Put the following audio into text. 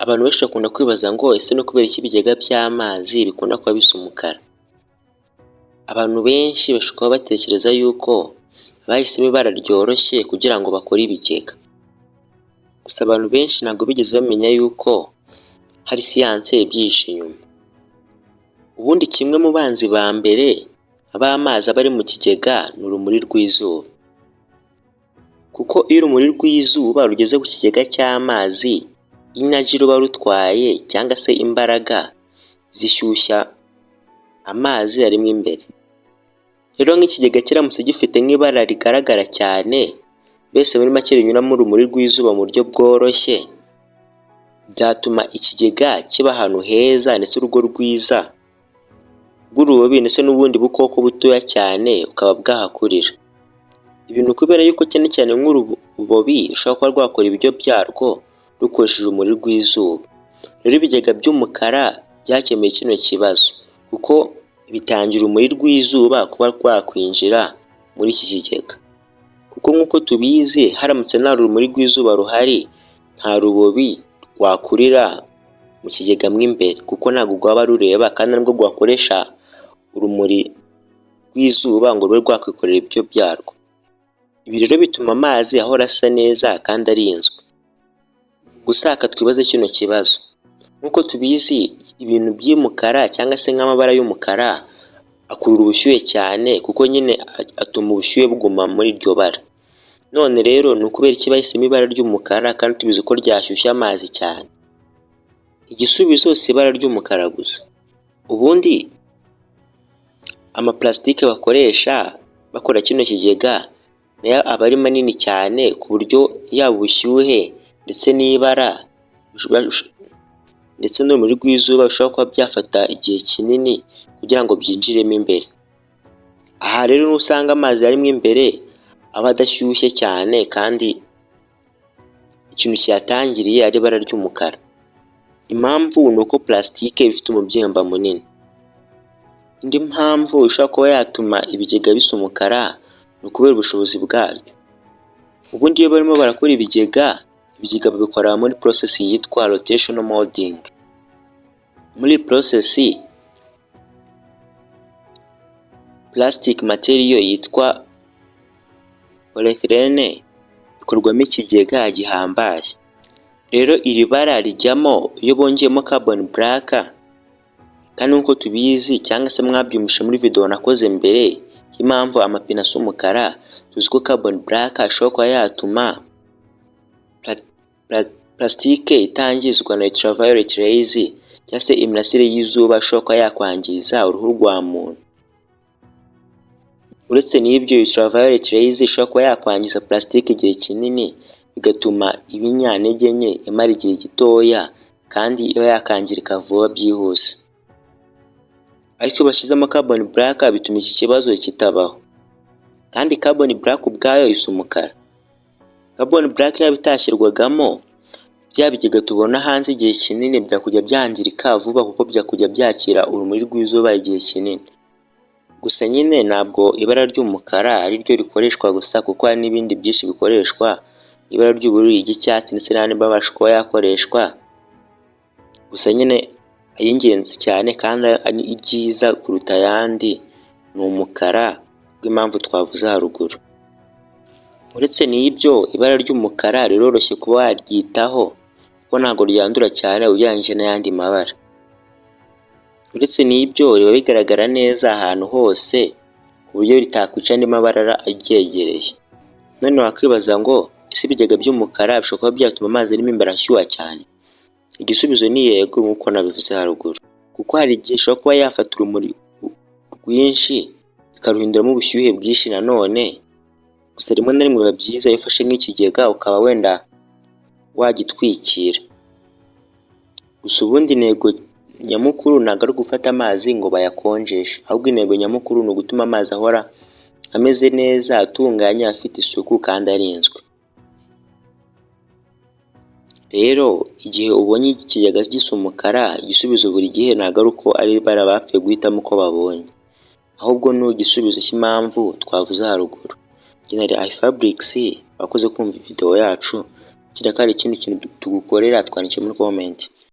Abantu benshi bakunda kwibaza ngo ese no kubera iki ibigega by'amazi bikunda kuba bisa umukara? Abantu benshi bashobora kuba batekereza yuko bahisemo ibara ryoroshye kugira ngo bakore ibigega. Gusa abantu benshi ntabwo bigeze bamenya yuko hari siyanse ibyihishe inyuma. Ubundi kimwe mu banzi ba mbere b'amazi aba ari mu kigega ni urumuri rw'izuba. Kuko iyo urumuri rw'izuba rugeze ku kigega cy'amazi, energy ruba rutwaye cyangwa se imbaraga zishyushya amazi arimo imbere. Rero nk'ikigega kiramutse gifite nk'ibara rigaragara cyane, mbese muri make rinyuramo urumuri rw'izuba mu buryo bworoshye, byatuma ikigega kiba ahantu heza ndetse urugo rwiza rw'urubobi ndetse n'ubundi bukoko butoya cyane bukaba bwahakurira. Ibi ni ukubera yuko cyane cyane nk'urubobi rushobora kuba rwakora ibiryo byarwo rukoresheje urumuri rw'izuba. Rero ibigega by'umukara byakemuye kino kibazo kuko bitangira urumuri rw'izuba kuba rwakwinjira muri iki kigega. Kuko nk'uko tubizi, haramutse nta rumuri rw'izuba ruhari, nta rubobi rwakurira mu kigega mo imbere, kuko ntabwo rwaba rureba kandi nubwo rwakoresha urumuri rw'izuba ngo rube rwakwikorera ibiryo byarwo. Ibi rero bituma amazi ahora asa neza kandi arinzwe. Gusa reka twibaze kino kibazo: nk'uko tubizi, ibintu by'umukara cyangwa se nk'amabara y'umukara akurura ubushyuhe cyane, kuko nyine atuma ubushyuhe buguma muri iryo bara. None rero ni ukubera iki bahisemo ibara ry'umukara kandi tubizi ko ryashyushya amazi cyane? Igisubizo si ibara ry'umukara gusa. Ubundi amapulasitike bakoresha bakora kino kigega nayo aba ari manini cyane, ku buryo yaba ubushyuhe ndetse n'ibara ndetse n'urumuri rw'izuba bishobora kuba byafata igihe kinini kugira ngo byinjiremo imbere. Aha rero niho usanga amazi arimo imbere aba adashyushye cyane, kandi ikintu kiyatangiriye ari ibara ry'umukara. Impamvu ni uko pulasitike ifite umubyimba munini. Indi mpamvu ishobora kuba yatuma ibigega bisa umukara ni ukubera ubushobozi bwaryo. Ubundi iyo barimo barakora ibigega, ibigega babikora muri process yitwa rotational molding. Muri iyi process, plastic material yitwa polyethylene ikorwamo ikigega gihambaye. Rero iri bara rijyamo iyo bongeyemo carbon black, kandi nk'uko tubizi cyangwa se mwabyumvise muri video nakoze mbere y'impamvu amapine asa umukara, tuzi ko carbon black ashobora kuba yatuma plastique itangizwa na ultraviolet rays, cyangwa se imirasire y'izuba ishobora kuba yakwangiza uruhu rwa muntu. Uretse n'ibyo, ultraviolet rays ishobora kuba yakwangiza plastique igihe kinini, bigatuma iba inyantege nke, imara igihe gitoya, kandi iba yakangirika vuba byihuse. Ariko iyo bashyizemo carbon black bituma iki kibazo kitabaho. Kandi carbon black ubwayo isa umukara. Carbon black yaba itashyirwagamo, bya bigega tubona hanze igihe kinini byakujya byangirika vuba, kuko byakujya byakira urumuri rw'izuba igihe kinini. Gusa nyine ntabwo ibara ry'umukara ari ryo rikoreshwa gusa, kuko hari n'ibindi byinshi bikoreshwa: ibara ry'ubururu, iry'icyatsi ndetse n'andi mabara kuba yakoreshwa. Gusa nyine ay'ingenzi cyane kandi ari ibyiza kuruta ayandi ni umukara, kubw'impamvu twavuze haruguru. Uretse n'ibyo, ibara ry'umukara riroroshye kuba waryitaho kuko ntabwo ryandura cyane ugereranyije n'ayandi mabara. Uretse n'ibyo, riba rigaragara neza ahantu hose ku buryo ritakwica andi mabara aryegereye. None wakwibaza ngo ese ibigega by'umukara bishobora kuba byatuma amazi arimo imbere ashyuha cyane? Igisubizo ni yego, nk'uko nabivuze haruguru, kuko hari igihe ishobora kuba yafata urumuri rwinshi ikaruhinduramo ubushyuhe bwinshi nanone. Gusa rimwe na rimwe biba byiza iyo ufashe nk'ikigega ukaba wenda wagitwikira. Gusa ubundi intego nyamukuru ntabwo ari ugufata amazi ngo bayakonjeshe, ahubwo intego nyamukuru ni ugutuma amazi ahora ameze neza, atunganye, afite isuku kandi arinzwe. Rero igihe ubonye ikigega gisa umukara, igisubizo buri gihe ntabwo ari uko ari ibara bapfuye guhitamo uko babonye, ahubwo ni igisubizo cy'impamvu twavuze haruguru. Njye nari iFabrics, wakoze kumva video yacu. Kereka hari ikindi kintu tugukorera, twandikire muri comment.